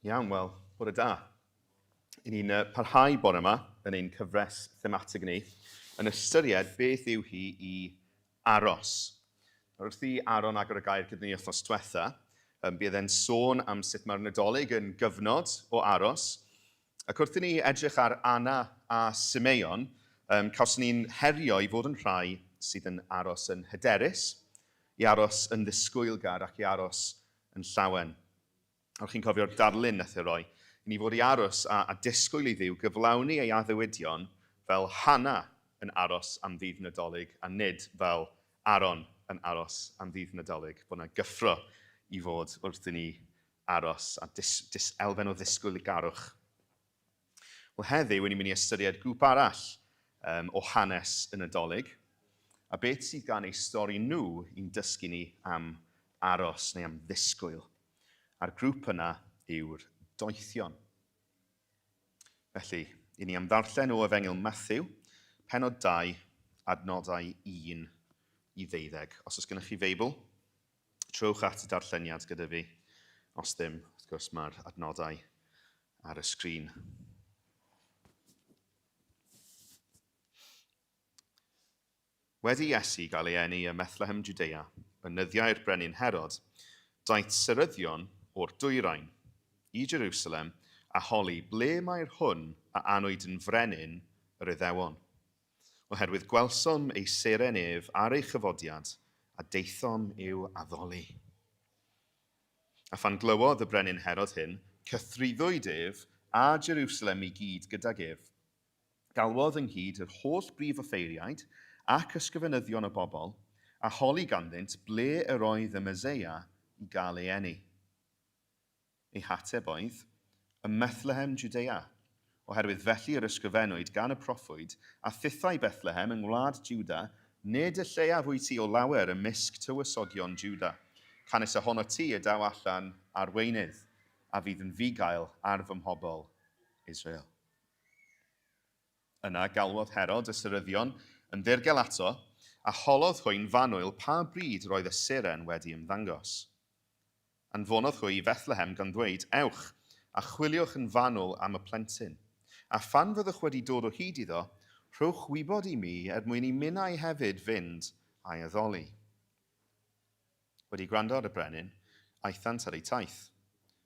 Iawn, wel, bore da. I ni'n parhau bore yma yn ein cyfres thematig ni, yn ystyried beth yw hi i aros. Wrth i Aaron agor y gair gyda ni wythnos diwetha, um, bydd e'n sôn am sut mae'r Nadolig yn gyfnod o aros. Ac wrth i ni edrych ar Anna a Simeon, um, cawson ni'n herio i fod yn rhai sydd yn aros yn hyderus, i aros yn ddisgwylgar ac i aros yn llawen. Nawr chi'n cofio'r darlun nath e roi, i ni fod i aros a, a disgwyl i Dduw gyflawni ei addewidion fel Hana yn aros am ddydd Nadolig a nid fel Aaron yn aros am ddydd Nadolig, bod 'na gyffro i fod wrth i ni aros a dis, dis, elfen o ddisgwylgarwch. Wel heddiw, ni'n mynd i ystyried grŵp arall um, o hanes y Nadolig, a beth sydd gan eu stori nhw i'n dysgu ni am aros neu am ddisgwyl. A'r grŵp yna yw'r doethion. Felly, i ni am ddarllen o Efengyl Matthew, penod 2, adnodau 1 i 12. Os oes gennych chi Feibl, Trowch at y darlleniad gyda fi. Os ddim, wrth gwrs, mae'r adnodau ar y sgrin. Wedi Iesu gael ei eni ym Methlehem Jwdea, yn nyddiau'r brenin Herod, daeth seryddion o'r dwyrain i Jerusalem a holi ble mae'r hwn a anwyd yn frenin yr Iddewon. Oherwydd gwelsom ei seren ef ar ei chyfodiad, a daethom i'w addoli. A phan glywodd y brenin Herod hyn, cythruddwyd ef, a Jerusalem i gyd gydag ef. Galwodd ynghyd yr holl brif offeiriaid ac ysgrifenyddion y bobl, a holi ganddynt ble yr oedd y Meseia i gael ei eni. Ei hateb oedd, Ym Methlehem Jwdea, oherwydd felly yr ysgrifennwyd gan y proffwyd, A thithau, Bethlehem, yng ngwlad Jwda, nid y lleiaf wyt ti o lawer ymysg tywysogion Jwda, canys ohono ti y daw allan arweinydd, a fydd yn fugail ar fy mhobl Israel. Yna galwodd Herod y seryddion yn ddirgel ato, a holodd hwy'n fanwl pa bryd yr oedd y seren wedi ymddangos. Anfonodd hwy i Fethlehem gan ddweud, Ewch, a chwiliwch yn fanwl am y plentyn. A phan fyddwch wedi dod o hyd iddo, rhowch wybod i mi er mwyn i minnau hefyd fynd a'i addoli. Wedi gwrando ar y brenin, aethant ar eu taith.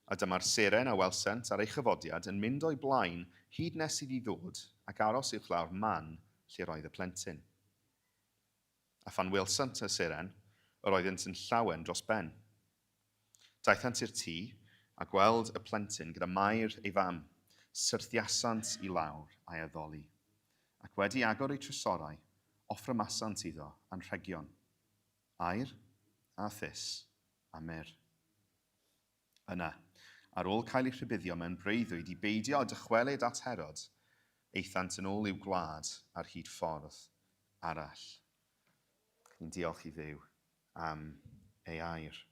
A dyma'r seren a welsent ar ei chyfodiad yn mynd o'i blaen hyd nes iddi ddod ac aros uwchlaw'r man lle roedd y plentyn. A phan welsant y seren, yr oeddynt yn llawen dros ben. Daethant i'r tŷ, a gweld y plentyn gyda Mair ei fam, syrthiasant i lawr a'i addoli, ac wedi agor eu trysorau, offrymasant iddo anrhegion, aur, a thus, a myrr. Yna, ar ôl cael eu rhybuddio mewn breuddwyd i beidio â dychwelyd at Herod, aethant yn ôl i'w gwlad ar hyd ffordd arall. Ni'n diolch i Dduw am ei air.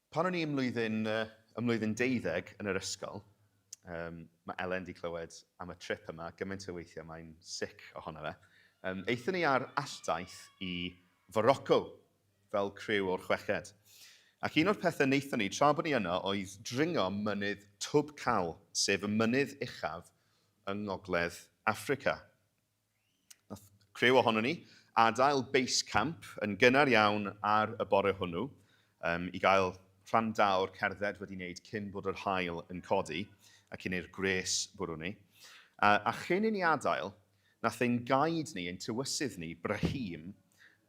Pan o'n i ym mlwyddyn, ym mlwyddyn deuddeg yn yr ysgol, um, mae Elen di clywed am y trip yma gymaint o weithiau, mae'n sick ohono fe. Um, aethon ni ar alldaith i Forocco fel criw o'r chweched. Ac un o'r pethau wnaethon ni tra bod ni yno oedd dringo mynydd Toubkal, sef y mynydd uchaf yng Ngogledd Affrica. Nath criw ohonon ni adael base camp yn gynnar iawn ar y bore hwnnw um, i gael rhan da o'r cerdded wedi wneud cyn bod yr haul yn codi a cyn i'r gwres bwrw ni. A, a chyn i ni adael, nath ein guide ni, ein tywysydd ni, Brahim,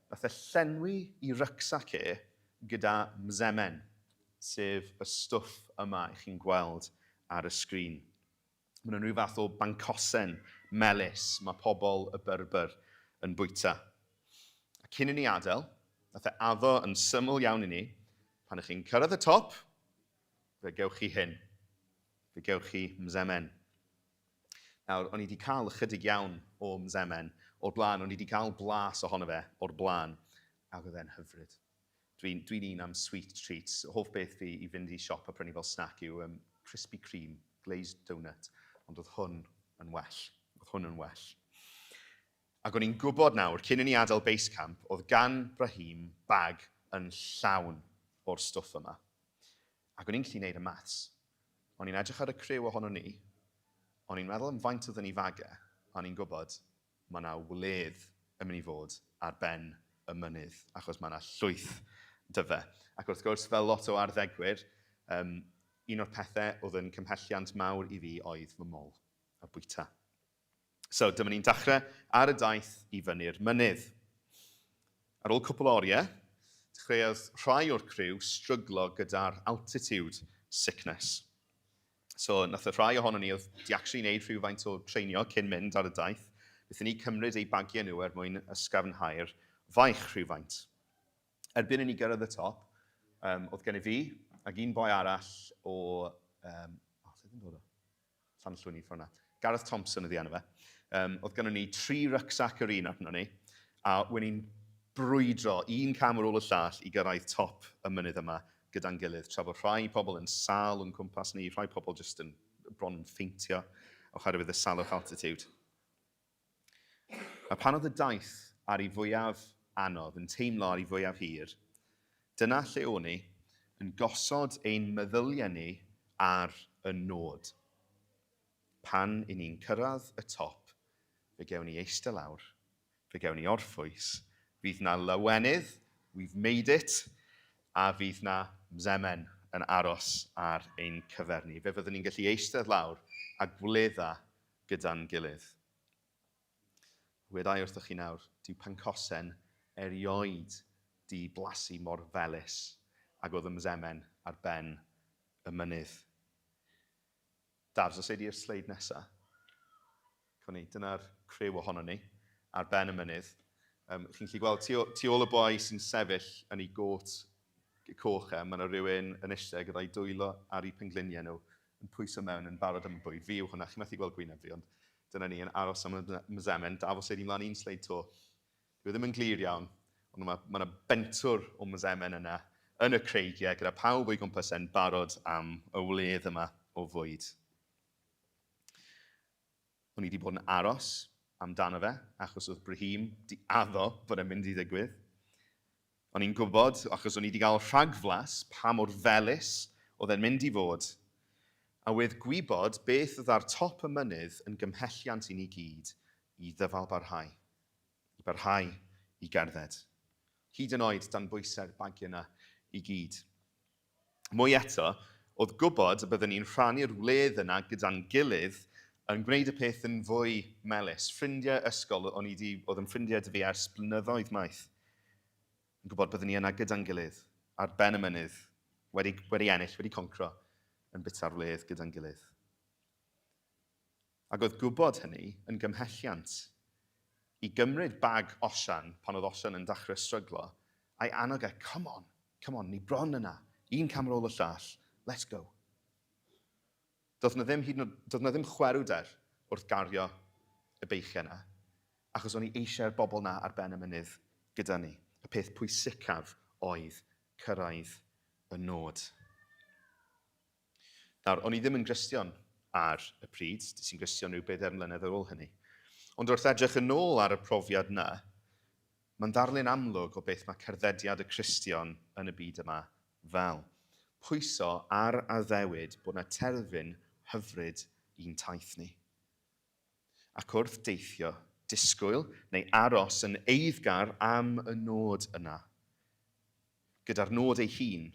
Nath e llenwi i rucksack e gyda msemen, sef y stwff yma i chi'n gweld ar y sgrin. Maen nhw'n rhyw fath o bancosen melys mae pobl y Berber yn bwyta. A cyn i ni adael, nath e addo yn syml iawn i ni, pan ych chi'n cyrraedd y top, fe gewch chi hyn. Fe gewch chi msemen. Nawr, o'n i wedi cael ychydig iawn o msemen o'r blaen, o'n i wedi cael blas ohono fe o'r blaen, ac oedd e'n hyfryd. Dwi'n dwi un am sweet treats. Hoff beth fi i fynd i siop a prynu fel snack yw um, Krispy Kreme glazed donut, ond oedd hwn yn well. Oedd hwn yn well. Ac o'n i'n gwybod nawr, cyn i ni adael base camp, oedd gan Brahim bag yn llawn o'r stwff yma. Ac o'n i'n gallu gwneud y maths. O'n i'n edrych ar y criw ohono ni, o'n i'n meddwl am faint oedd yn ei fagau, a o'n i'n gwybod mae yna wledd yn mynd i fod ar ben y mynydd, achos mae yna llwyth 'da fe. Ac wrth gwrs, fel lot o arddegwyr, um, un o'r pethau oedd yn cymhelliant mawr i fi oedd fy mol a bwyta. So, dyma ni'n dechrau ar y daith i fyny'r mynydd. Ar ôl cwpl o oriau, dechreuodd rhai o'r criw stryglo gyda'r altitude sickness. So, nath y rhai ohonon ni oedd di actually wneud rhywfaint o treinio cyn mynd ar y daith, wnaethon ni cymryd eu bagiau nhw er mwyn ysgafnhau'r faich rhywfaint. Erbyn i ni gyrraedd y top, um, oedd gen i fi ac un boi arall o... Um, oh, lle ddim dod o? Llanllwni ffordd 'na. Gareth Thompson oedd ei enw fe. Um, oedd gennym ni tri rucksack yr un arno ni, a wyn ni'n brwydro un cam ar ôl y llall i gyrraedd top y mynydd yma gyda'n gilydd, tra bod rhai pobl yn sâl o'n cwmpas ni, rhai pobl jyst yn bron yn ffeintio oherwydd y salwch altitude. A pan oedd y daith ar ei fwyaf anodd, yn teimlo ar ei fwyaf hir, dyna lle o'n i, yn gosod ein meddyliau ni ar y nod. Pan i ni'n cyrraedd y top, fe gewn ni eistedd lawr, fe gewn ni orffwys, fydd 'na lawenydd, we've made it, a fydd 'na msemen yn aros ar ein cyfer ni. Fe fyddwn ni'n gallu eistedd lawr a gwledda gyda'n gilydd. Weda i wrthoch chi nawr, dyw pancosen erioed 'di blasu mor felys ag oedd y msemen ar ben y mynydd. Dafs, os ei di'r sleid nesa. Co ni, dyna'r criw ohono ni ar ben y mynydd. Um, chi'n gallu gweld tu, tu ôl y boi sy'n sefyll yn ei got coch e, mae yna rhywun yn eistedd gyda'i dwylo ar eu pengliniau nhw yn pwyso mewn yn barod am y bwyd. Fi yw hwnna, chi'n methu gweld gwyneb fi, ond dyna ni yn aros am y msemen. Dafos ei di mlaen un sleid to. Dyw e ddim yn glir iawn, ond mae ma yna bentwr o msemen yna yn y creigiau gyda pawb o'i gwmpas e'n barod am y wledd yma o fwyd. O'n i wedi bod yn aros amdano fe, achos oedd Brahim di addo bod e'n mynd i ddigwydd. O'n i'n gwybod, achos o'n i wedi cael rhagflas pa mor felys oedd e'n mynd i fod, a wedd gwybod beth oedd ar top y mynydd yn gymhelliant i ni gyd i ddyfalbarhau. I barhau i gerdded. Hyd yn oed dan bwysau'r bagiau 'na i gyd. Mwy eto, oedd gwybod y byddwn ni'n rhannu'r wledd yna gyda'n gilydd yn gwneud y peth yn fwy melys. Ffrindiau ysgol o'n i 'di, oedd yn ffrindiau 'da fi ers blynyddoedd maith, yn gwybod byddwn ni yna gyda'n gilydd, ar ben y mynydd, wedi, wedi ennill, wedi concro, yn bita'r wledd gyda'n gilydd. Ac oedd gwybod hynny yn gymhelliant i gymryd bag Osian pan oedd Osian yn dechrau stryglo, a'i annog e, come on, come on, ni bron yna, un cam ar ôl y llall, let's go. Doedd na ddim, hyd yn doedd na ddim chwerwder wrth gario y beichiau yna, achos o'n i eisiau'r bobl na ar ben y mynydd gyda ni. Y peth pwysicaf oedd cyrraedd y nod. Nawr, o'n i ddim yn Gristion ar y pryd, des i'n Gristion rhyw bedair mlynedd ar ôl hynny. Ond wrth edrych yn ôl ar y profiad 'na, mae'n ddarlun amlwg o beth mae cerddediad y Cristion yn y byd yma fel. Pwyso ar addewid bod 'na terfyn hyfryd i'n taith ni. Ac wrth deithio, disgwyl neu aros yn eiddgar am y nod yna. Gyda'r nod ei hun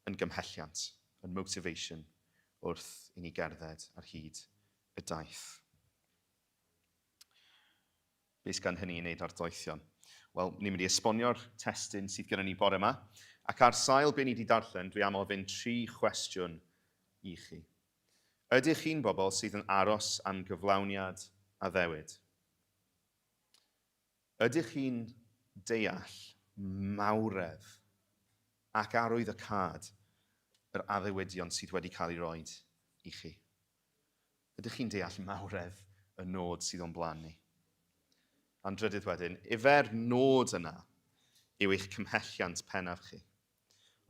yn gymhelliant, yn motivation, wrth i ni gerdded ar hyd y daith. Be sydd gan hynny i wneud â'r doethion? Wel, ni'n mynd i esbonio'r testun sydd gyda ni bore yma, ac ar sail be ni wedi darllen, dwi am ofyn tri chwestiwn i chi. Ydych chi'n bobl sydd yn aros am gyflawniad addewid? Ydych chi'n deall mawredd ac arwyddocâd yr addewidion sydd wedi cael ei roed i chi? Ydych chi'n deall mawredd y nod sydd o'n blaen ni? A'n drydydd wedyn, ife'r nod yna yw eich cymhelliant pennaf chi,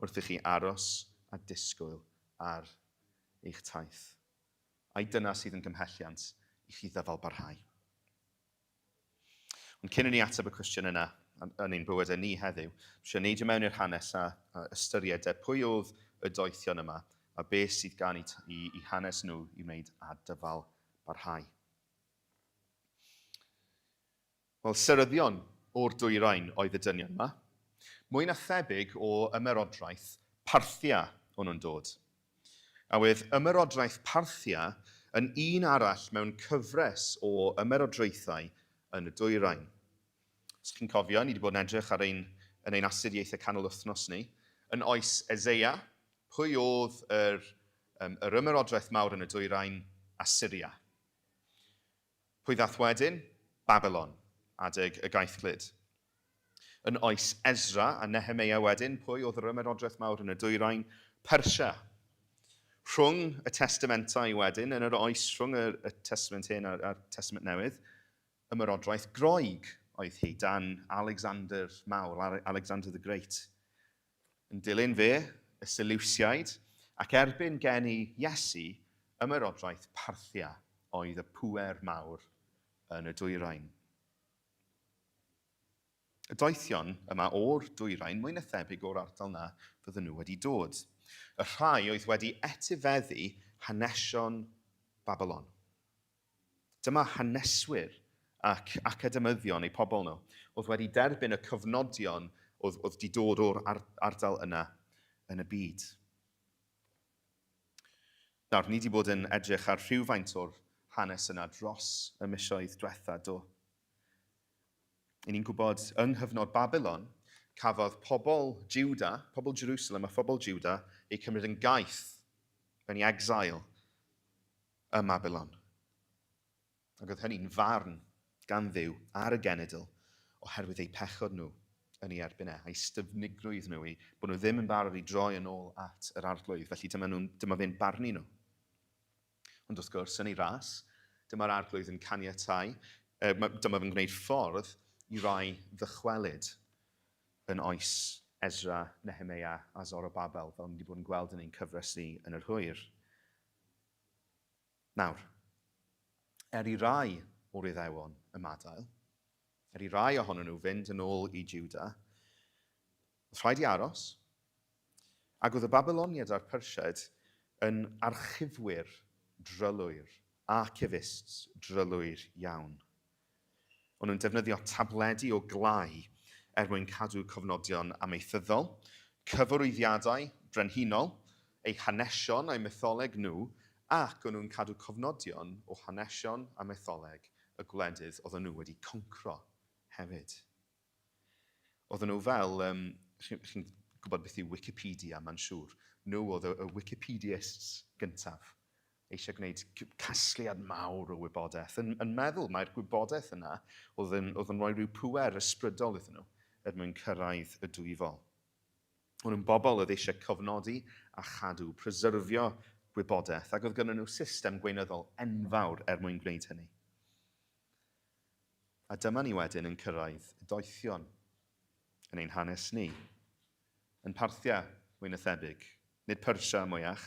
wrth i chi aros a disgwyl ar eich taith. Ai dyna sydd yn gymhelliant i chi ddyfal barhau? Ond cyn i ni ateb y cwestiwn yna, yn ein bywydau ni heddiw. Eisiau neidio mewn i'r hanes a, a ystyried e, pwy oedd y doethion yma a beth sydd gan i, i, i hanes nhw i wneud â dyfal barhau. Wel, seryddion o'r dwyrain oedd y dynion yma. Mwy na thebyg o ymerodraeth Parthia o'n nhw'n dod. A oedd ymerodraeth Parthia yn un arall mewn cyfres o ymerodraethau yn y dwyrain. Os chi'n cofio, ni wedi bod yn edrych ar ein, yn ein astudiaethau canol wythnos ni, yn oes Eseia, pwy oedd yr, um, yr ymerodraeth mawr yn y dwyrain? Assyria. Pwy ddaeth wedyn? Babilon, adeg y gaethglud. Yn oes Esra a Nehemeia wedyn, pwy oedd yr ymerodraeth mawr yn y dwyrain? Persia. Rhwng y testamentau wedyn, yn yr oes rhwng y, y Testament Hen a'r, a'r Testament Newydd, ymerodraeth Groeg oedd hi, dan Alexander Mawr, Alexander the Great. Yn dilyn fe, y Seleuciaid, ac erbyn geni Iesu, ymerodraeth Parthia oedd y pŵer mawr yn y dwyrain. Y doethion yma o'r dwyrain, mwy na thebyg o'r ardal na fydden nhw wedi dod. Y rhai oedd wedi etifeddu hanesion Babylon. Dyma haneswyr ac academyddion eu pobl nhw, oedd wedi derbyn y cofnodion oedd, oedd wedi dod o'r ardal yna yn y byd. Nawr, ni wedi bod yn edrych ar rhywfaint o'r hanes yna dros y misoedd diwetha, do. I ni'n gwybod, yng nghyfnod Babylon, cafodd pobl Juda, pobl Jerusalem a phobl Juda, eu cymryd yn gaeth, mewn i exile, ym Mabilon. Ac oedd hynny'n farn gan Dduw ar y genedl oherwydd eu pechod nhw yn ei erbyn e, a'i styfnigrwydd nhw, eu bod nhw ddim yn barod i droi yn ôl at yr Arglwydd, felly dyma, nhw, dyma fe'n barnu nhw. Ond wrth gwrs, yn ei ras, dyma'r Arglwydd yn caniatau, dyma fe'n gwneud ffordd i rai ddychwelyd yn oes Ezra, Nehemeia a Zorobabel, fel ni wedi bod yn gweld yn ein cyfres ni yn yr hwyr. Nawr, er i rai o'r Iddewon ymadael, er i rai ohonyn nhw fynd yn ôl i Juda, oedd rhaid i aros, ac oedd y Babyloniaid a'r Persiaid yn archifwyr drylwyr, archivists drylwyr iawn. O'n nhw'n defnyddio tabledi o glai er mwyn cadw cofnodion amaethyddol, cyfarwyddiadau brenhinol, eu hanesion a'u mytholeg nhw, ac o'n nhw'n cadw cofnodion o hanesion a mytholeg y gwledydd oedden nhw wedi concro hefyd. Oedden nhw fel, um, chi'n chi gwybod beth yw Wikipedia, mae'n siŵr. Nhw oedd y, y Wikipediasts gyntaf. Eisiau gwneud casgliad mawr o wybodaeth, yn, yn meddwl mai'r gwybodaeth yna oedd yn, oedd yn rhoi rhyw pŵer ysbrydol iddyn nhw er mwyn cyrraedd y dwyfol. O'n nhw'n bobl oedd eisiau cofnodi a chadw, preserfio gwybodaeth, ac oedd gynnon nhw system gweinyddol enfawr er mwyn gwneud hynny. A dyma ni wedyn yn cyrraedd y doethion yn ein hanes ni. Yn Parthia, mwy na thebyg, nid Persia mwyach,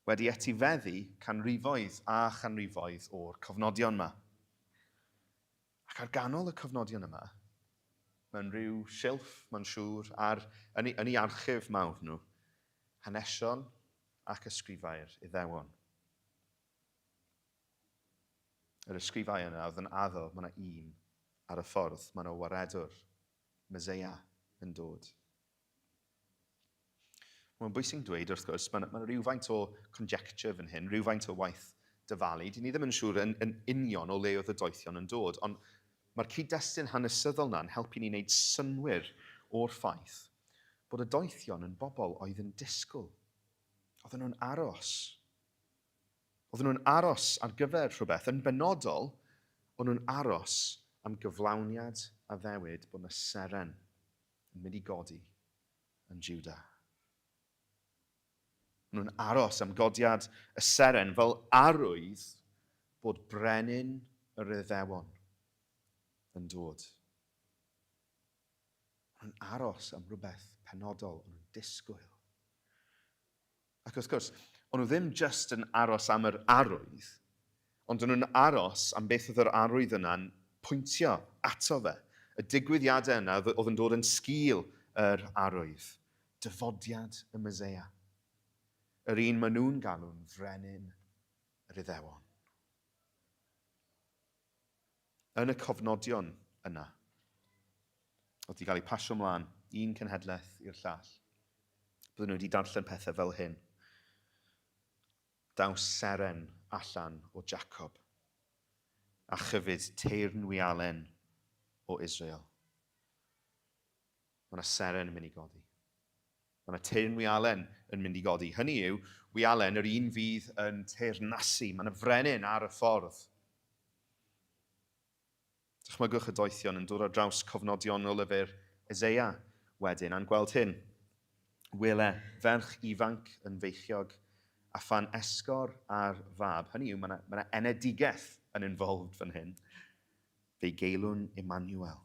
wedi etifeddu canrifoedd a chanrifoedd o'r cofnodion yma. Ac ar ganol y cofnodion yma, mewn rhyw silff, mae'n siŵr, ar, yn, yn ei archif mawr nhw, hanesion ac ysgrifau'r Iddewon. Yr ysgrifau yna oedd yn addo, mae yna un ar y ffordd, mae yna waredwr, Meseia, yn dod. Mae'n bwysig dweud, wrth gwrs, mae yna rhywfaint o conjecture fan hyn, rhywfaint o waith dyfalu. Dyn ni ddim yn siŵr yn, yn union o le oedd y doethion yn dod, ond mae'r cyd-destun hanesyddol yna yn helpu ni wneud synnwyr o'r ffaith bod y doethion yn bobl oedd yn disgwyl. Oedden nhw'n aros. Oedden nhw'n aros ar gyfer rhywbeth. Yn benodol, o'n nhw'n aros am gyflawniad addewid bod yna seren yn mynd i godi yn Juda. O'n nhw'n aros am godiad y seren fel arwydd bod brenin yr Iddewon yn dod. O'n nhw'n aros am rhywbeth penodol, o'n nhw'n disgwyl. Ac wrth gwrs, o'n nhw ddim jyst yn aros am yr arwydd, ond o'n nhw'n aros am beth oedd yr arwydd yna'n pwyntio ato fe. Y digwyddiadau yna oedd yn dod yn sgil yr arwydd. Dyfodiad y Meseia. Yr un maen nhw'n galw'n frenin yr Iddewon. Yn y cofnodion yna, oedd wedi cael eu pasio mlaen un cenhedlaeth i'r llall, bydden nhw wedi darllen pethau fel hyn. Daw seren allan o Jacob, a chyfyd teyrnwialen o Israel. Mae yna seren yn mynd i godi. Mae yna teyrnwialen yn mynd i godi. Hynny yw, wialen yr un fydd yn teyrnasu. Mae yna frenin ar y ffordd. Dychmygwch y doethion yn dod ar draws cofnodion o lyfr Eseia wedyn, a'n gweld hyn. Wele, ferch ifanc yn feichiog, a phan esgor ar fab, hynny yw, mae yna, mae yna enedigaeth yn involved fan hyn, fe'i geilwn Emmanuel.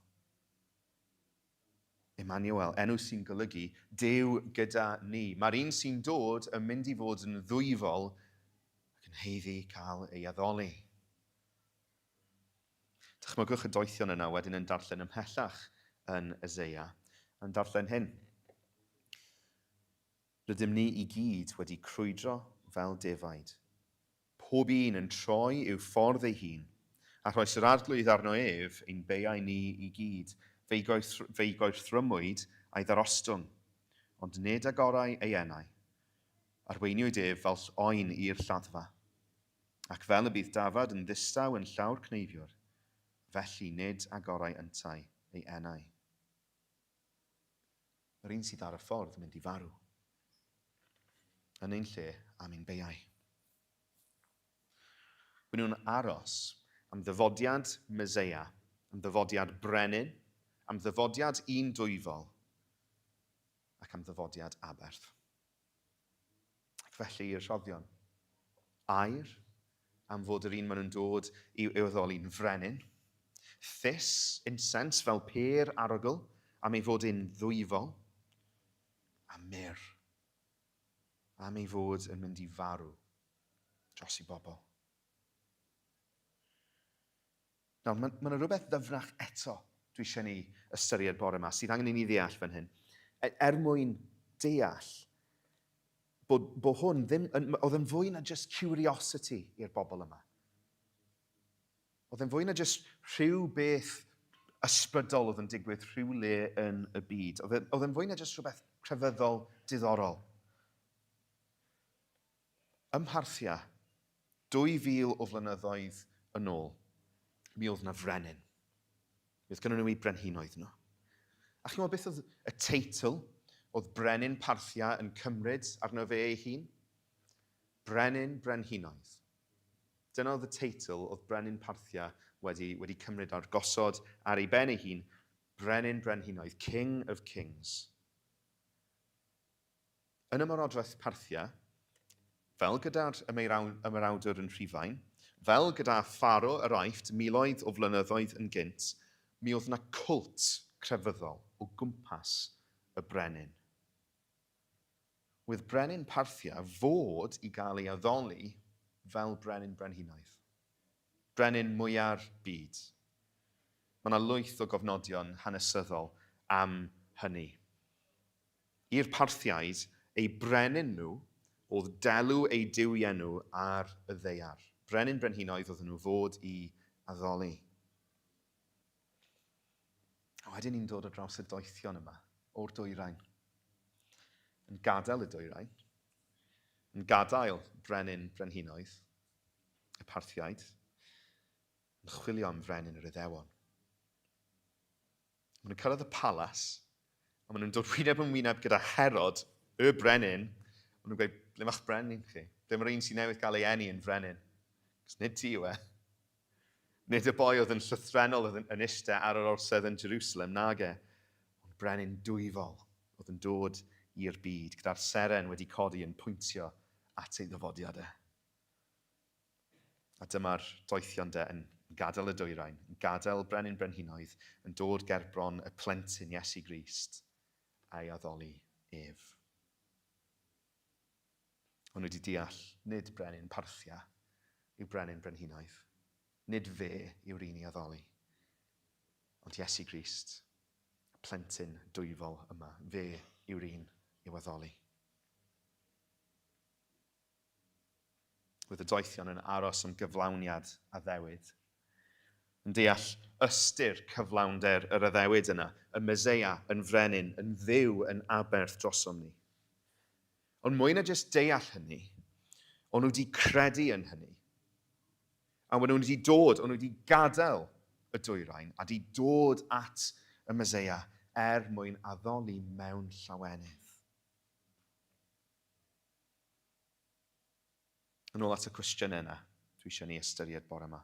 Emmanuel, enw sy'n golygu Duw gyda ni. Mae'r un sy'n dod yn mynd i fod yn ddwyfol ac yn haeddu cael ei addoli. Dychmygwch y doethion yna wedyn yn darllen ymhellach yn Eseia, yn darllen hyn. Rydym ni i gyd wedi crwydro fel defaid, pob un yn troi i'w ffordd ei hun, a rhoes yr Arglwydd arno ef ein beiau ni i gyd, fe'i fe'i goerthrymwyd a'i ddarostwng, ond nid agorau ei enau. Arweiniwyd ef fel oen i'r lladdfa. Ac fel y bydd dafad yn ddistaw yn llaw'r cneifiwr, felly nid agorau yntau ei enau. Yr un sydd ar y ffordd yn mynd i farw. Yn ein lle am ein beiau. Maen nhw'n aros am ddyfodiad Meseia, am ddyfodiad brenin, am ddyfodiad un dwyfol, ac am ddyfodiad aberth. Ac felly i'r rhoddion. Aur, am fod yr un maen nhw'n dod i'w addoli'n frenin. Thus, insens fel pêr arogl, am ei fod e'n ddwyfol. A myrr, am ei fod yn mynd i farw dros i bobl. Nawr, mae yna rhywbeth ddyfnach eto dwi eisiau ni ystyried bore yma, sydd angen i ni ddeall fan hyn. E, er mwyn deall bod, bod hwn ddim, yn, oedd yn fwy na just curiosity i'r bobl yma. Oedd yn fwy na just rhyw beth ysbrydol oedd yn digwydd rhyw le yn y byd. E, oedd yn fwy na just rhywbeth crefyddol diddorol. Ym Mharthia, 2,000 o flynyddoedd yn ôl, mi oedd 'na frenin. Mi oedd gynnon nhw eu brenhinoedd nhw. A chi'n gwybod beth oedd y teitl oedd brenin Parthia yn cymryd arno fe ei hun? Brenin Brenhinoedd. Dyna oedd y teitl oedd brenin Parthia wedi, wedi cymryd ar gosod ar ei ben ei hun, Brenin Brenhinoedd, King of Kings. Yn Ymerodraeth Parthia, fel gyda'r ymerawdwr yn Rhufain, fel gyda Pharo yr Aifft miloedd o flynyddoedd yn gynt, mi oedd 'na cwlt crefyddol o gwmpas y brenin. Oedd brenin Parthia fod i gael ei addoli fel brenin brenhinoedd. Brenin mwya'r byd. Mae 'na lwyth o gofnodion hanesyddol am hynny. I'r Parthiaid, eu brenin nhw oedd delw eu duwiau nhw ar y ddaear. Brenin brenhinoedd oedden nhw fod i addoli. A wedyn ni'n dod ar draws y doethion yma, o'r dwyrain. Yn gadael y dwyrain, yn gadael brenin brenhinoedd, y Parthiaid, yn chwilio am frenin yr Iddewon. Maen nhw'n cyrraedd y palas, a maen nhw'n dod wyneb yn wyneb gyda Herod, y brenin. Maen nhw'n gweud, ble mae'ch brenin chi? Ble mae'r un sy'n newydd gael ei eni yn frenin? Cos nid ti yw e. Nid y boi oedd yn llythrennol oedd yn, yn eistedd ar yr orsedd yn Jerusalem, nag e. Ond brenin dwyfol oedd yn dod i'r byd, gyda'r seren wedi codi yn pwyntio at ei ddyfodiad e. A dyma'r doethion de yn gadael y dwyrain, yn gadael Brenin Brenhinoedd, yn dod gerbron y plentyn Iesu Grist a'i addoli ef. Ond wedi deall, nid Brenin Parthia yw Brenin Brenhinoedd. Nid fe yw'r un i addoli. Ond Iesu Grist, y plentyn dwyfol yma, fe yw'r un i'w addoli. Roedd y doethion yn aros am gyflawniad addewid. Yn deall ystyr cyflawnder yr addewid yna, y Meseia yn frenin, yn Dduw yn aberth drosom ni. Ond mwy na jyst deall hynny, o'n nhw wedi credu yn hynny. A o'n nhw wedi dod, o'n nhw wedi gadael y dwyrain a wedi dod at y Meseia er mwyn addoli mewn llawenydd. Yn ôl at y cwestiynau yna, dwi eisiau ni ystyried bore yma.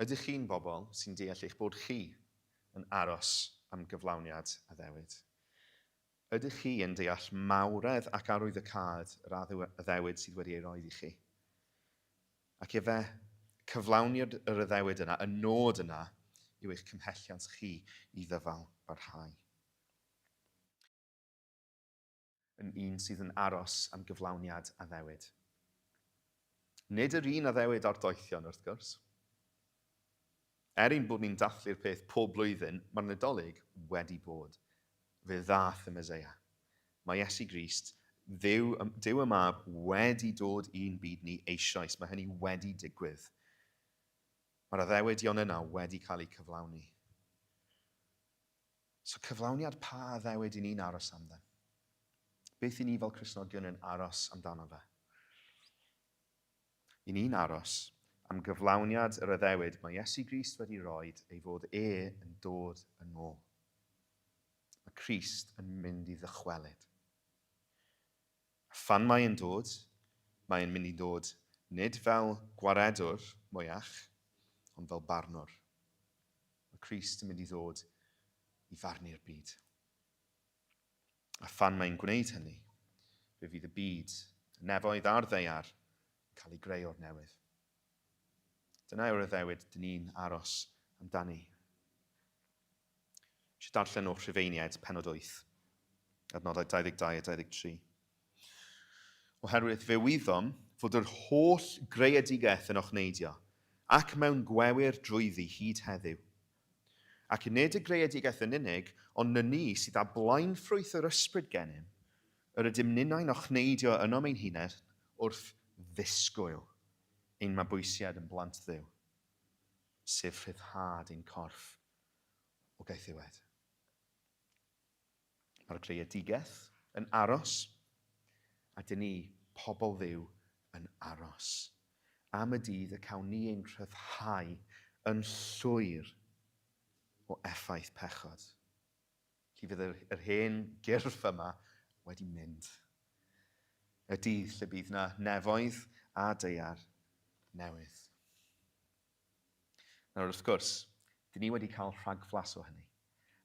Ydych chi'n bobl sy'n deall eich bod chi yn aros am gyflawniad addewid? Ydych chi yn deall mawredd ac arwyddocâd yr addewid sydd wedi ei roed i chi? Ac efe, cyflawniad yr addewid yna, y nod yna, yw eich cymhelliant chi i ddyfal barhau. Yn un sydd yn aros am gyflawniad addewid. Nid yr un addewid â'r doethion, wrth gwrs. Er ein bod ni'n dathlu'r peth pob blwyddyn, mae'r Nadolig wedi bod. Fe ddaeth y Meseia. Mae Iesu Grist, Dduw, Duw y Mab, wedi dod i'n byd ni eisoes. Mae hynny wedi digwydd. Mae'r addewidion yna wedi cael eu cyflawni. So cyflawniad pa addewid i ni'n aros amdano? Beth i ni fel Cristnogion yn aros amdano fe? I ni'n aros am gyflawniad yr addewid mae Iesu Grist wedi roed ei fod e yn dod yn ôl. Mae Crist yn mynd i ddychwelyd. A phan mae e'n dod, mae e'n mynd i ddod nid fel gwaredwr mwyach, ond fel barnwr. Mae Crist yn mynd i ddod i farnu'r byd. A phan mae'n gwneud hynny, fe fydd y byd, y nefoedd a'r ddaear, yn cael ei greu o'r newydd. Dyna yw'r addewid dyn ni'n aros amdani. Eisiau darllen o'r Rhufeiniaid, penod 8, adnodau 22 a 23. Oherwydd fe wyddom fod yr holl greadigaeth yn ochneidio, ac mewn gwewyr drwyddi hyd heddiw. Ac nid y greadigaeth yn unig, ond nyni sydd â blaenffrwyth yr ysbryd gennym, yr ydym ninnau'n ochneidio ynom ein hunain wrth ddisgwyl ein mabwysiad yn blant Dduw, sef rhyddhad ein corff o gaethiwed. Mae'r greadigaeth yn aros, a dyn ni, pobl Dduw, yn aros am y dydd y cawn ni ein rhyddhau yn llwyr o effaith pechod. Lle fydd yr, yr hen gyrff yma wedi mynd. Y dydd lle bydd na nefoedd a daear newydd. Nawr, wrth gwrs, dyn ni wedi cael rhagflas o hynny,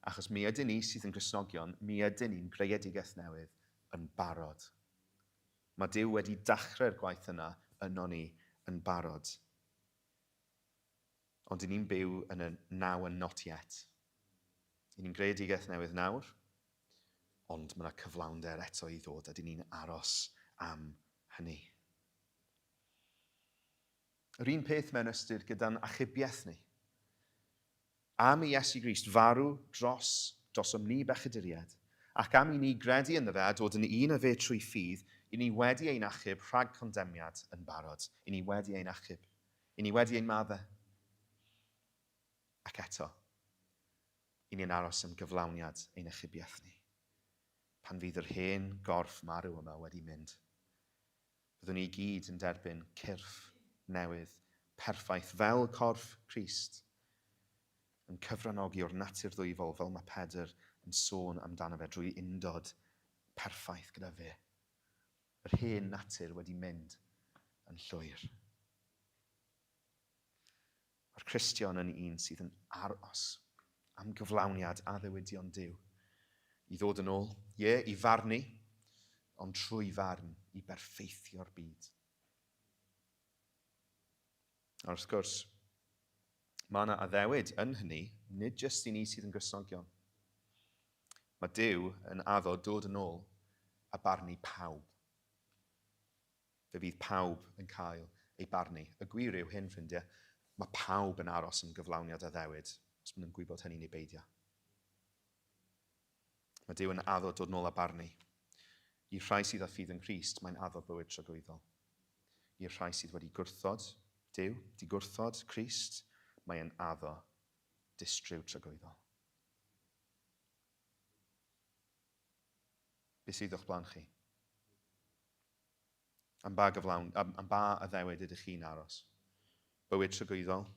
achos mi ydyn ni sydd yn Gristnogion, mi ydyn ni'n greadigaeth newydd yn barod. Mae Duw wedi dachrau'r gwaith yna yno ni yn barod. Ond dyn ni'n byw yn y now and not yet. Dyn ni'n greadigaeth newydd nawr, ond mae yna cyflawnder eto i ddod a dyn ni'n aros am hynny. Yr un peth mewn ystyr gyda'n achubiaeth ni. Am i Iesu Grist farw dros drosom ni bechaduriaid, ac am i ni gredu ynddo fe a dod yn un â fe trwy ffydd, i ni wedi ein achub rhag condemniad yn barod. I ni wedi ein achub. I ni wedi ein maddau. Ac eto, i ni'n aros am gyflawniad ein achubiaeth ni. Pan fydd yr hen gorff marw yma wedi mynd. Byddwn ni i gyd yn derbyn cyrff newydd, perffaith, fel corff Crist, yn cyfranogi o'r natur ddwyfol fel mae Pedr yn sôn amdano fe drwy undod perffaith gyda fe. Yr hen natur wedi mynd yn llwyr. Mae'r Cristion yn un sydd yn aros am gyflawniad addewidion Duw i ddod yn ôl, ie, i farnu, ond trwy farn i berffeithio'r byd. A wrth gwrs, mae yna addewid yn hynny, nid jyst i ni sydd yn Gristnogion. Mae Duw yn addo dod yn ôl a barnu pawb. Fe fydd pawb yn cael eu barnu. Y gwir yw hyn, ffrindiau, mae pawb yn aros am gyflawniad addewid. Os maen nhw'n gwybod hynny neu beidio. Mae Duw yn addo dod nôl a barnu. I'r rhai sydd â ffydd yng Nghrist, mae'n addo bywyd tragwyddol. I'r rhai sydd wedi gwrthod Duw, di gwrthod Crist, mae e'n addo distryw tragwyddol. Be sydd o'ch blaen chi? Am ba gyflawn, am, am ba addewid ydych chi'n aros? Bywyd tragwyddol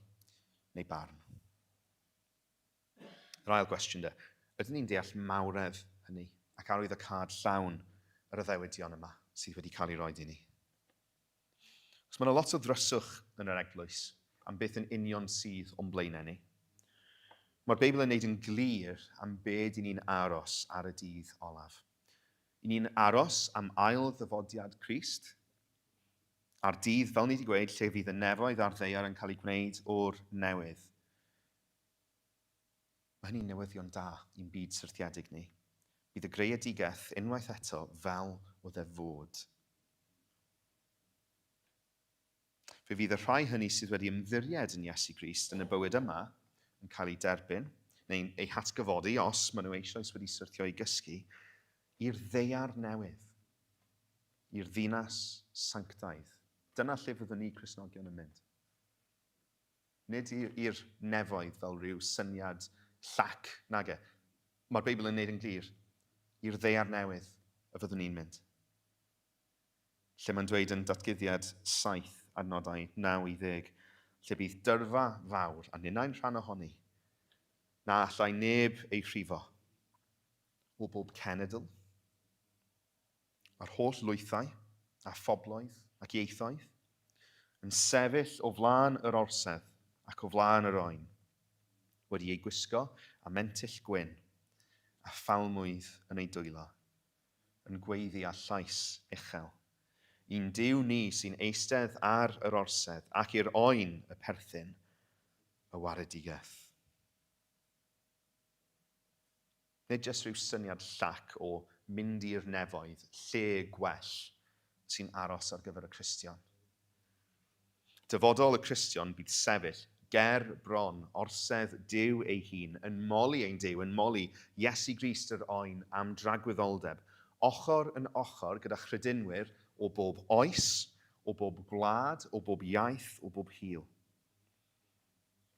neu barn? Yr ail gwestiwn de, ydyn ni'n deall mawredd hynny ac arwyddocâd llawn yr addewidion yma sydd wedi cael ei roed i ni? Os mae yna lot o ddryswch yn yr eglwys am beth yn union sydd o'n blaenau ni. Mae'r Beibl yn neud yn glir am be dyn ni'n aros ar y dydd olaf. I ni'n aros am ail ddyfodiad Crist, a'r dydd, fel ni wedi gweud, lle fydd y nefoedd a'r ddaear yn cael eu gwneud o'r newydd. Mae hynny'n newyddion da i'n byd syrthiedig ni. Bydd y greadigaeth unwaith eto fel oedd e fod. Fe fydd y rhai hynny sydd wedi ymddiried yn Iesu Grist yn y bywyd yma yn cael eu derbyn, neu'n eu hatgyfodi os maen nhw eisoes wedi syrthio i gysgu, i'r ddaear newydd, i'r ddinas sanctaidd. Dyna lle fyddwn ni Cristnogion yn mynd. Nid i'r nefoedd fel rhyw syniad llac, nage. Mae'r Beibl yn neud yn glir, i'r ddaear newydd y fyddwn ni'n mynd. Lle mae'n dweud yn Datguddiad 7, adnodau 9 i 10, lle bydd dyrfa fawr, a ninnau'n rhan ohoni, na allai neb ei rhifo, o bob cenedl, a'r holl lwythau, a phobloedd, ac ieithoedd, yn sefyll o flaen yr orsedd ac o flaen yr oen, wedi eu gwisgo â mentyll gwyn, a phalmwydd yn eu dwylo, yn gweiddi â llais uchel, I'n Duw ni sy'n eistedd ar yr orsedd ac i'r Oen y perthyn y waredigaeth. Nid jyst rhyw syniad llac o mynd i'r nefoedd, lle gwell sy'n aros ar gyfer y Cristion. Dyfodol y Cristion bydd sefyll ger bron orsedd Duw ei hun, yn moli ein Duw, yn moli Iesu Grist yr Oen am dragwyddoldeb, ochr yn ochr gyda chredinwyr o bob oes, o bob gwlad, o bob iaith, o bob hil.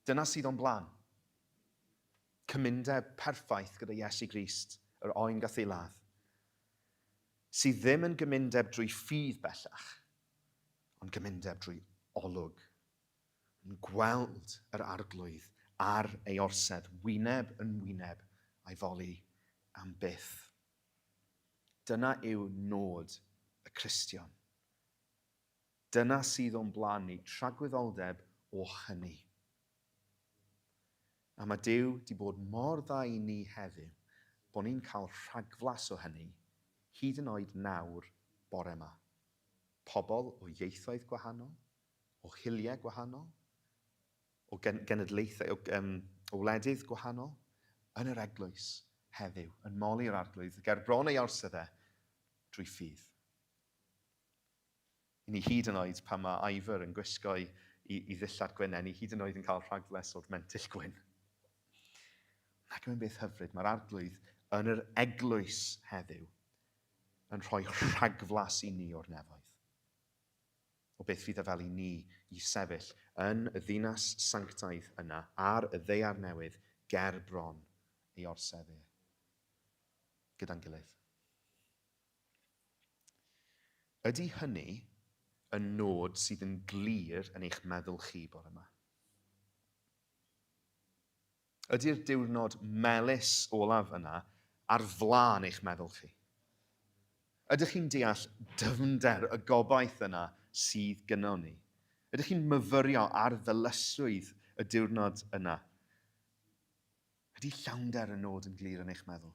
Dyna sydd o'n blaen. Cymundeb perffaith gyda Iesu Grist, yr oen gath ei ladd. Sydd ddim yn gymundeb drwy ffydd bellach, ond gymundeb drwy olwg, yn gweld yr Arglwydd ar ei orsedd, wyneb yn wyneb, a'i foli am byth. Dyna yw nod y Cristion. Dyna sydd o'n blaen ni, tragwyddoldeb o hynny. A mae Duw 'di bod mor dda i ni heddiw bod ni'n cael rhagflas o hynny, hyd yn oed nawr bore 'ma. Pobl o ieithoedd gwahanol, o hiliau gwahanol, o genedlaethau, o, um, o wledydd gwahanol, yn yr eglwys heddiw, yn moli'r Arglwydd, ger bron ei orsedd e, drwy ffydd. I ni hyd yn oed pan mae Ivor yn gwisgo i, i, i ddillad gwyn, ni hyd yn oed yn cael rhagfles o'r mentyll gwyn. Ac mae'n beth hyfryd, mae'r Arglwydd yn yr eglwys heddiw yn rhoi rhagflas i ni o'r nefoedd. O beth fydd e fel i ni i sefyll yn y ddinas sanctaidd yna ar y ddaear newydd ger bron ei orsedd e. Gyda'n gilydd. Ydy hynny yn nod sydd yn glir yn eich meddwl chi bore yma? Ydy'r diwrnod melys olaf yna ar flaen eich meddwl chi? Ydych chi'n deall dyfnder y gobaith yna sydd gynnon ni? Ydych chi'n myfyrio ar ddylysrwydd y diwrnod yna? Ydy llawnder y nod yn glir yn eich meddwl?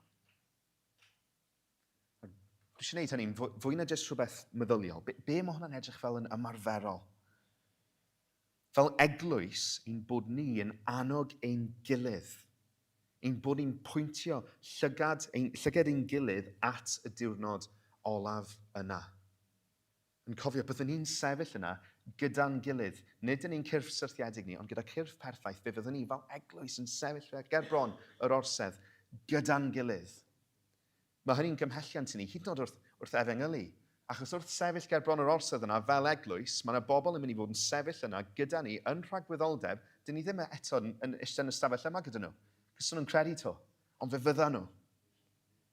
Dwi eisiau gwneud hynny'n fwy na jyst rhywbeth meddyliol. Be, be mae hwnna'n edrych fel yn ymarferol? Fel eglwys, ein bod ni yn annog ein gilydd, ein bod ni'n pwyntio llygad ein, llygad ein gilydd at y diwrnod olaf yna. Yn cofio, byddwn ni'n sefyll yna gyda'n gilydd, nid yn ein cyrff syrthiedig ni, ond gyda cyrff perffaith, fe fyddwn ni fel eglwys yn sefyll ger bron yr orsedd gyda'n gilydd. Mae hynny'n gymhelliant i ni, hyd yn oed wrth, wrth efengylu. Achos wrth sefyll ger bron yr orsedd yna fel eglwys, mae yna bobl yn mynd i fod yn sefyll yna gyda ni yn rhagwyddoldeb, dyn ni ddim eto yn, yn eistedd yn y stafell yma gyda nhw. Cos nhw'n credu to. Ond fe fydda nhw.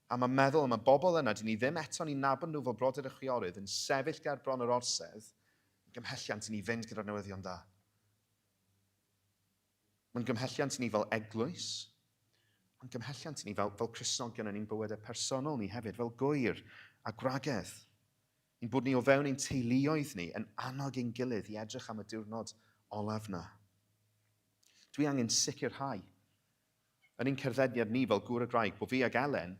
A mae meddwl am y bobl yna, dyn ni ddim eto'n eu nabod nhw fel brodyr a chwiorydd, yn sefyll ger bron yr orsedd, yn gymhelliant i ni fynd gyda'r newyddion da. Mae'n gymhelliant i ni fel eglwys, mae'n gymhelliant i ni fel, fel Cristnogion yn ein bywydau personol ni hefyd, fel gwyr a gwragedd. Ein bod ni o fewn ein teuluoedd ni yn annog ein gilydd i edrych am y diwrnod olaf na. Dwi angen sicrhau Yn ein cerddediad ni fel gŵr a gwraig, bod fi ag Elen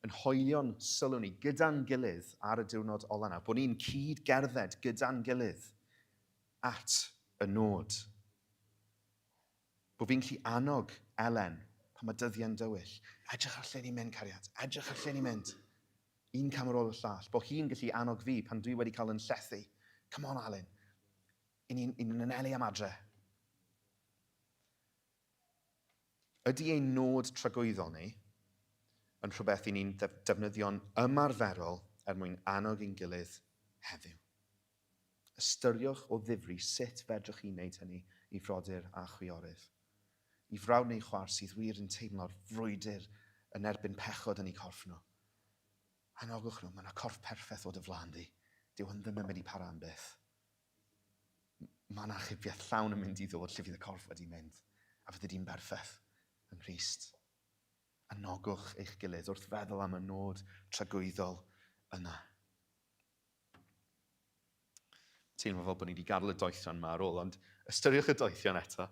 yn hoelio'n sylw ni gyda'n gilydd ar y diwrnod ola 'na, bod ni'n cyd-gerdded gyda'n gilydd at y nod. Bod fi'n gallu annog Elen pan mae dyddiau'n dywyll, edrych ar lle ni'n mynd, cariad, edrych ar lle ni'n mynd. Un cam ar ôl y llall. Bod hi'n gallu annog fi pan dwi wedi cael yn llethu. Come on, Alun. I ni'n anelu am adre. Ydy ein nod tragwyddol ni yn rhywbeth i ni'n defnyddio'n ymarferol er mwyn annog ein gilydd heddiw? Ystyriwch o ddifri sut fedrwch chi wneud hynny i frodyr a chwiorydd. I frawd neu chwaer sydd wir yn teimlo'r frwydr yn erbyn pechod yn eu corff nhw. Anogwch nhw, mae yna corff perffaith o dy flaen di. Dyw hwn ddim yn mynd i para am byth. Mae yna achubiaeth llawn yn mynd i ddod lle fydd y corff wedi mynd, a fyddi di'n berffaith yng Nghrist. Anogwch eich gilydd wrth feddwl am y nod tragwyddol yna. Teimlo fel bod ni wedi gadael y doethion yma ar ôl, ond ystyriwch y doethion eto.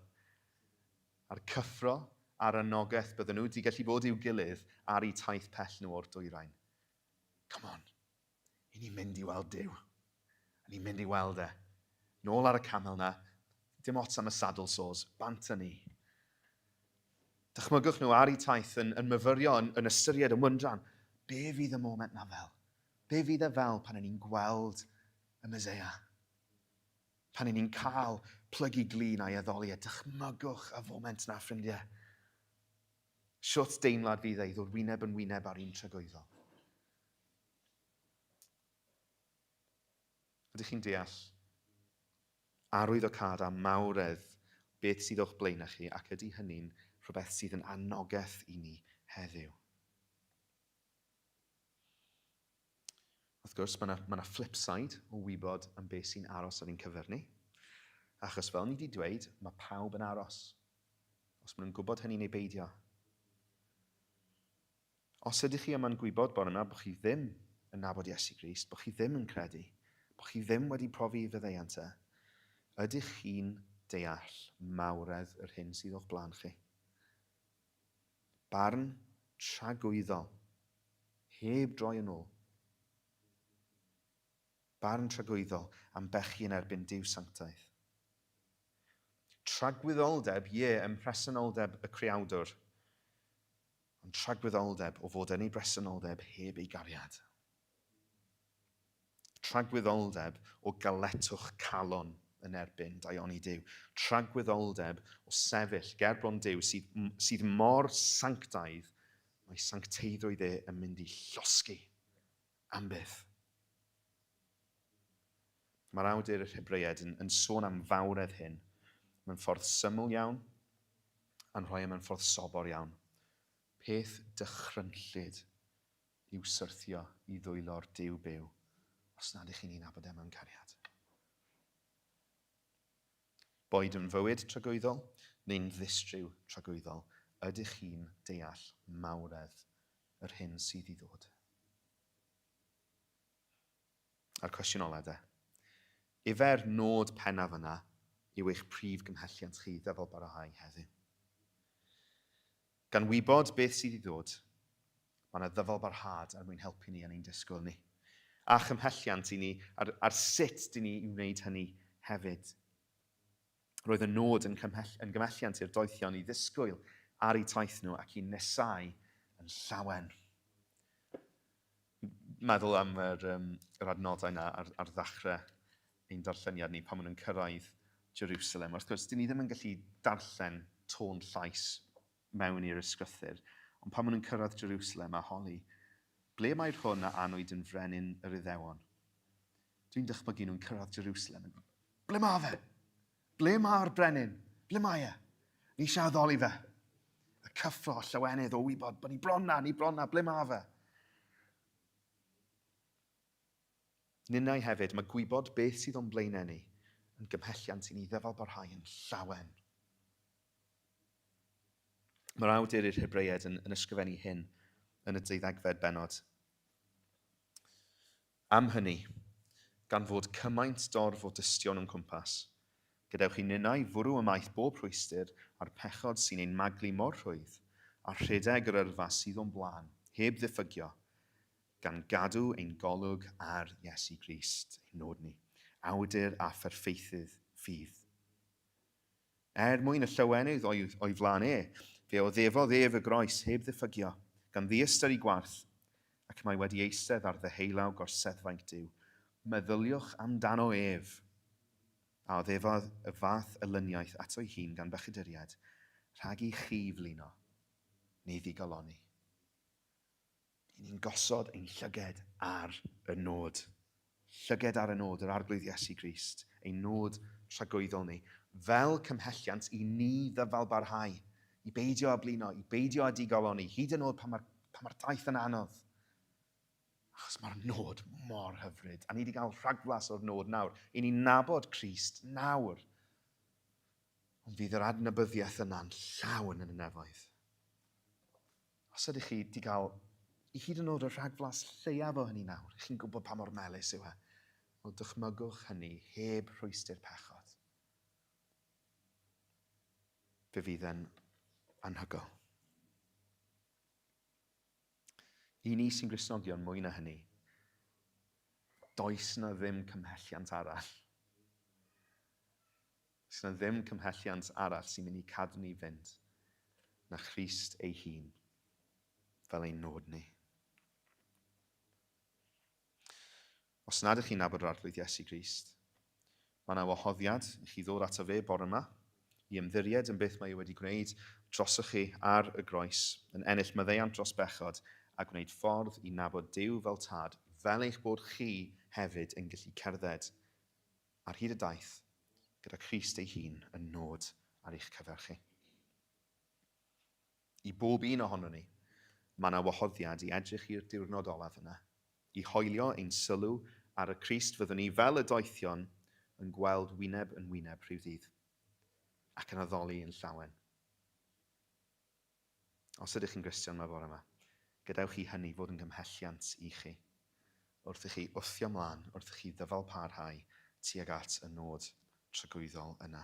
A'r cyffro a'r anogaeth bydden nhw wedi gallu bod i'w gilydd ar eu taith pell nhw o'r dwyrain. Come on, I ni'n mynd i weld Duw. A ni'n mynd i weld e. Nôl ar y camel na, dim ots am y saddle sores, bant â ni. Dychmygwch nhw ar eu taith yn, yn myfyrio, yn, yn ystyried, yn wyndran. Be fydd y moment na fel? Be fydd e fel pan ni'n gweld y Meseia? Pan ni'n cael plygu glin a'i addoli e? Dychmygwch y foment na, ffrindiau. Shwt deimlad fydd e i ddod wyneb yn wyneb â'r un tragwyddol? Ydych chi'n deall arwyddocâd a mawredd beth sydd o'ch blaenau chi ac ydy hynny'n rhywbeth sydd yn anogaeth i ni heddiw? Wrth gwrs, mae yna ma flip side o wybod am beth sy'n aros ar ein cyfer ni. Achos fel ni wedi dweud, mae pawb yn aros. Os maen nhw'n gwybod hynny neu beidio. Os ydych chi yma'n gwybod bore 'ma bod chi ddim yn nabod Iesu Grist, bod chi ddim yn credu, bod chi ddim wedi profi ei faddeuant e, ydych chi'n deall mawredd yr hyn sydd o'ch blaen chi? Barn tragwyddol, heb droi yn ôl. Barn tragwyddol am bechu yn erbyn Duw sanctaidd. Tragwyddoldeb, ie, ym mhresenoldeb y Creawdwr. Ond tragwyddoldeb o fod yn ei bresenoldeb heb ei gariad. Tragwyddoldeb o galetwch calon yn erbyn daioni Duw. Tragwyddoldeb o sefyll ger bron Duw sydd, sydd mor sanctaidd, mae sancteiddrwydd e yn mynd i llosgi am byth. Mae'r awdur yr Hebreiaid yn, yn sôn am fawredd hyn mewn ffordd syml iawn, a'n rhoi e mewn ffordd sobor iawn. Peth dychrynllyd yw syrthio i ddwylo'r Duw byw os nad ych chi'n ei nabod e mewn cariad. Boed yn fywyd tragwyddol neu'n ddistryw tragwyddol, ydych chi'n deall mawredd yr hyn sydd i ddod? A'r cwestiwn ola de. Ife'r nod pennaf yna yw eich prif gymhelliant chi ddyfalbarhau heddiw? Gan wybod beth sydd i ddod, mae yna ddyfalbarhad er mwyn helpu ni yn ein disgwyl ni. A chymhelliant i ni ar, ar sut dyn ni i wneud hynny hefyd. Roedd y nod yn, cymhell, yn gymhelliant i'r doethion i ddisgwyl ar eu taith nhw ac i nesau yn llawen. meddwl am yr, um, yr adnodau yna ar, ar ddechrau ein darlleniad ni pan maen nhw'n cyrraedd Jerusalem. Wrth gwrs, dyn ni ddim yn gallu darllen tôn llais mewn i'r ysgrythyr, ond pan maen nhw'n cyrraedd Jerusalem a holi, ble mae'r hwn a anwyd yn frenin yr Iddewon? Dwi'n dychmygu nhw'n cyrraedd Jerusalem. Ble mae fe? Ble mae'r brenin? Ble mae e? Ni eisiau addoli fe. Y cyffro, y llawenydd o wybod bod ni bron na, ni bron na, ble mae fe? Ninnau hefyd, mae gwybod beth sydd o'n blaenau ni yn gymhelliant i ni ddyfalbarhau yn llawen. Mae'r awdur i'r Hebreiaid yn, yn ysgrifennu hyn yn y deuddegfed bennod. Am hynny, gan fod cymaint dorf o dystion o'n cwmpas, gadewch i ninnau fwrw ymaith bob rhwystr a'r pechod sy'n ein maglu mor rhwydd, a rhedeg yr yrfa sydd o'n blaen, heb ddiffygio, gan gadw ein golwg ar Iesu Grist, ein nod ni, awdur a pherffeithydd ffydd. Er mwyn y llawenydd o'i, o'i flaen e, fe oddefodd ef y groes heb ddiffygio, gan ddiystyru gwarth, ac mae wedi eistedd ar ddeheulaw gorseddfainc Duw. Meddyliwch amdano ef, a oddefodd y fath elyniaeth ato'i hun gan bechaduriaid, rhag i chi flino neu ddigalonni. Ry'n ni'n gosod ein llyged ar y nod. Llyged ar y nod, yr Arglwydd Iesu Grist, ein nod tragwyddol ni, fel cymhelliant i ni ddyfalbarhau, i beidio â blino, i beidio â digalonni, hyd yn oed pan mae'r pan mae'r daith yn anodd. Achos mae'r nod mor hyfryd, a ni wedi cael rhagflas o'r nod nawr. I ni'n nabod Crist nawr. Ond fydd yr adnabyddiaeth yna'n llawn yn y nefoedd. Os ydych chi wedi cael i hyd yn oed y rhagflas lleiaf o hynny nawr, chi'n gwybod pa mor melys yw e. Wel, dychmygwch hynny heb rhwystr pechod. Fe fydd e'n anhygoel. I ni sy'n Gristnogion mwy na hynny, does na ddim cymhelliant arall. Does 'na ddim cymhelliant arall sy'n mynd i cadw ni fynd na Christ ei hun fel ein nod ni. Os nad ych chi'n nabod yr Arglwydd Iesu Grist, mae yna wahoddiad i chi ddod ato fe bore yma i ymddiried yn beth mae e wedi gwneud drosoch chi ar y groes, yn ennill maddeuant dros bechod a gwneud ffordd i nabod Duw fel Tad, fel eich bod chi hefyd yn gallu cerdded ar hyd y daith gyda Christ ei hun yn nod ar eich cyfer chi. I bob un ohonon ni, mae yna wahoddiad i edrych i'r diwrnod olaf yna, i hoelio ein sylw ar y Crist fyddwn ni fel y doethion yn gweld wyneb yn wyneb rhyw ddydd, ac yn addoli yn llawen. Os ydych chi'n Gristion yma bore yma, gadewch i hynny fod yn gymhelliant i chi, wrth i chi wthio mlaen, wrth i chi ddyfal parhau tuag at y nod tragwyddol yna.